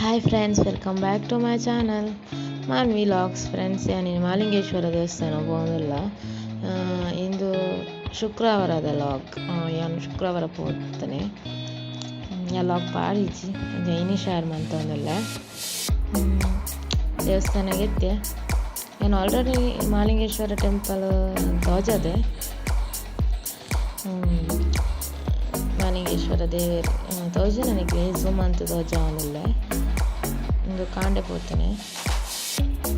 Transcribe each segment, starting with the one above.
Hi friends, welcome back to my channel Manvi vlogs. Friends, ಯಾನ್ ಮಾಲಿಂಗೇಶ್ವರ ದೇವಸ್ಥಾನ ಪೋವೊಂದುಲ್ಲ. ಇಂದು ಶುಕ್ರವಾರದ ಲಾಗ್. ಯಾನ್ ಶುಕ್ರವಾರ ಪೋತನೆ. ಯಾನ್ ಲಾಗ್ ಪಾಡಿಜಿ, ಇನಿ ಶೇರ್ ಮಂತೊಂದುಲ್ಲೆ. ದೇವಸ್ಥಾನಗೆ ಎತ್ತೆ. ಯಾನ್ ಆಲ್ರೆಡಿ ಮಾಲಿಂಗೇಶ್ವರ ಟೆಂಪಲ್ ತೋಜದೆ. ಮಾಲಿಂಗೇಶ್ವರ ದೇವೆರ್ ತೋಜುನ ನಿಕ್ಲೆ ಝೂಮ್ ಮಂತ್ ತೋಜಾವೊಂದುಲ್ಲೆ. ಉಂದು ಕಾಂಡೆ ಪೋತನೆ.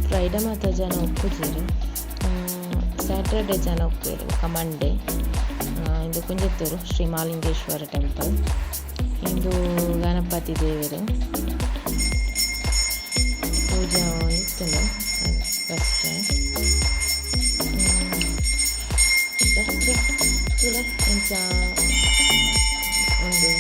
ಫ್ರೈಡೆ ಮಾತ ಜನ ಉಪ್ಪುಜೆರ್, ಸ್ಯಾಟರ್ಡೆ ಜನ ಉಪ್ಪುವೆರ್, ಬೊಕ ಮಂಡೆ. ಇಂದು ಕುಂಜತ್ತೂರು ಶ್ರೀ ಮಾಲಿಂಗೇಶ್ವರ ಟೆಂಪಲ್. ಇಂದು ಗಣಪತಿ ದೇವೆರ್. ಪೂಜೆ ಆವೊಂದಿತ್ತುಂಡು ಫಸ್ಟ್. ತೂಲೆ ಎಂಚ ಉಂಡು.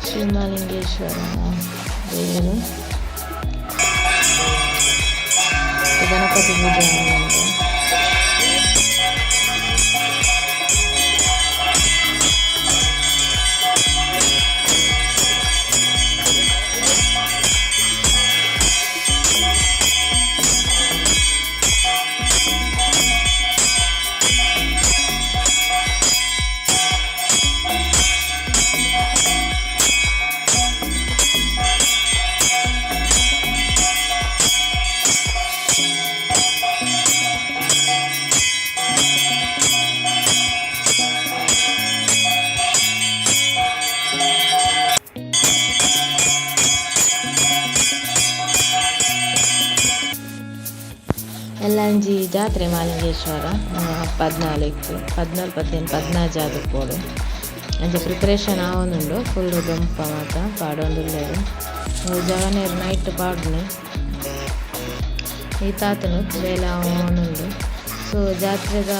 ಶ್ರೀ ಮಾಲಿಂಗೇಶ್ವರ ದೇವರು. ಗಣಪತಿ ಪೂಜೆ ಆವೊಂದುಂಡು. ಎಲ್ಲಂಜಿ ಜಾತ್ರೆ ಮಾಲಿಂಗೇಶ್ವರ 14, 14, 15, 16 ಆದುಪ್ಪೊಡು. ಅಂಚ ಪ್ರಿಪರೇಷನ್ ಆವೊಂದುಂಡು. ಫುಲ್ ದೊಂಪ ಮಾತ ಪಾಡೊಂದುಲ್ಲೆರ್. ಜವನೆರ್ ನೈಟ್ ಪಾಡುನೆ. ಈ ತಾತನು ಬೇಲೆ ಆವೊಂದುಂಡು. ಸೊ ಜಾತ್ರೆದ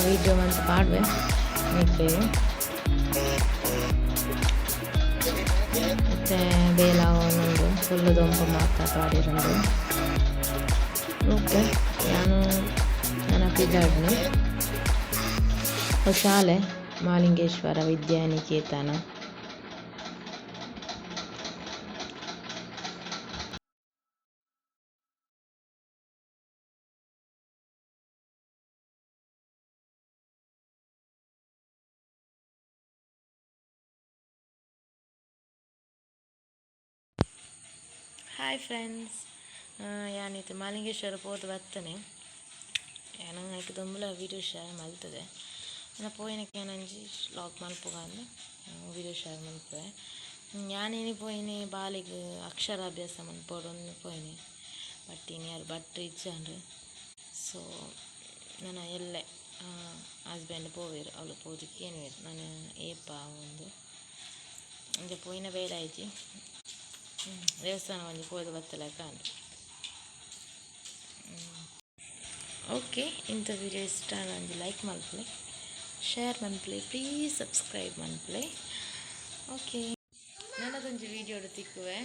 ವಿಡಿಯೋ ಮಂತ್ ಪಾಡುವೆ ನಿಕ್ಲೆಗ್. ಇತ್ತೆ ಬೇಲೆ ಆವೊಂದುಂಡು. ಫುಲ್ ದೊಂಪ ಮಾತ ಪಾಡಿರುಂಡು. ಓಕೆ, ಯಾನು ನನ ಪಿದಾಡ್ನೆ. ಶಾಲೆ ಮಾಲಿಂಗೇಶ್ವರ ವಿದ್ಯಾನಿಕೇತನ. ಹಾಯ್ ಫ್ರೆಂಡ್ಸ್, ಯಾನಿತ್ತೆ ಮಾಲಿಂಗೇಶ್ವರ ಪೋದು ಬತ್ತನೆ. ಯಾನ್ ಐಕ್ ದುಂಬುಲ ವೀಡಿಯೋ ಶೇರ್ ಮಲ್ತುದೆ. ಎನ್ನ ಪೋಯಿನಕ್ಕೆ ಯಾನೊಂಜಿ ವ್ಲಾಗ್ ಮಲ್ಪುಗಂದ್ ವೀಡಿಯೋ ಶೇರ್ ಮಲ್ಪುವೆ. ಯಾನ್ ಇನಿ ಪೋಯಿನಿ ಬಾಲೆಗ್ ಅಕ್ಷರಾಭ್ಯಾಸ ಮನ್ಪೊಡುಂದು ಪೋಯಿನಿ. ಬಟ್ ಇನಿ ಆರ್ ಭಟ್ರ್ ಇಜ್ಜಾಂಡ್. ಸೊ ನನ ಎಲ್ಲೆ ಹಸ್ಬೆಂಡ್ ಪೋವೆರ್, ಅವ್ಲು ಪೋದು ಕೇನುವೆರ್ ನನ ಏಪ ಉಂದು. ಅಂಚ ಪೋಯಿನ ಬೇಲೆ ಆಯಿಜಿ. ದೇವಸ್ಥಾನ ಒಂಜಿ ಪೋದು ಬತ್ತಲೆಕ ಆಂಡ್. ಓಕೆ, ಇಂಥ ವಿಡಿಯೋ ಇಷ್ಟ ಆಂಡ ಒಂಜಿ ಲೈಕ್ ಮಲ್ಪುಲೆ, ಶೇರ್ ಮನ್ಪುಲೆ, ಪ್ಲೀಸ್ ಸಬ್ಸ್ಕ್ರೈಬ್ ಮನ್ಪುಲೆ. ಓಕೆ, ನನದೊಂಜಿ ವಿಡಿಯೋಡು ತಿಕ್ಕುವೆ.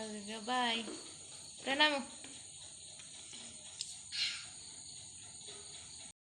ಅಲ್ಗ ಬಾಯ್. ಪ್ರಣಾಮ.